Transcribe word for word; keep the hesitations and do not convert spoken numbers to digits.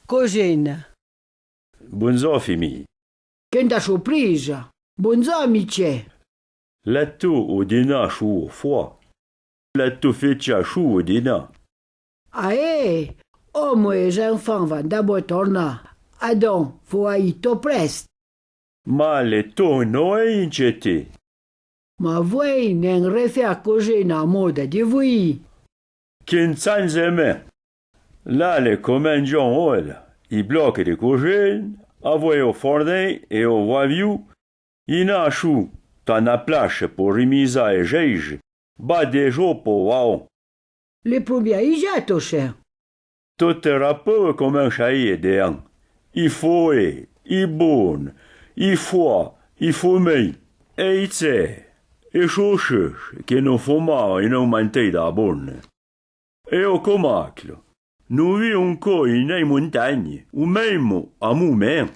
Cozena. Bondzor, fimille. Quenta surprisa. Bondzor, Michè. L'è to o dinà chou o foua. L'è to fétcha chou o dinà. Aè, omo é zen-enfan van dabou tornà. Adon, fó aï to prest. Ma l'è to Noè, inchetté. Ma voué n'en refé a cozena a moda de voué. Quin tsanzemèn. Là l'è comèn Djon-Ola, i bloque de cozena, avoué o fornèi é o vaviou, i n'a chou, ta na plache po rimizà é jeije, ba de jo po vaon. Le promia i ja tochèn. Tote rapeu comèn chaïe dean. I foè, i bone, i foua, i fomèi, é i tsè, é chocheuche, que no fomao é no mantèi da bone. É o comaclo, no vi onco i nei montagne, o mèimo a momèn.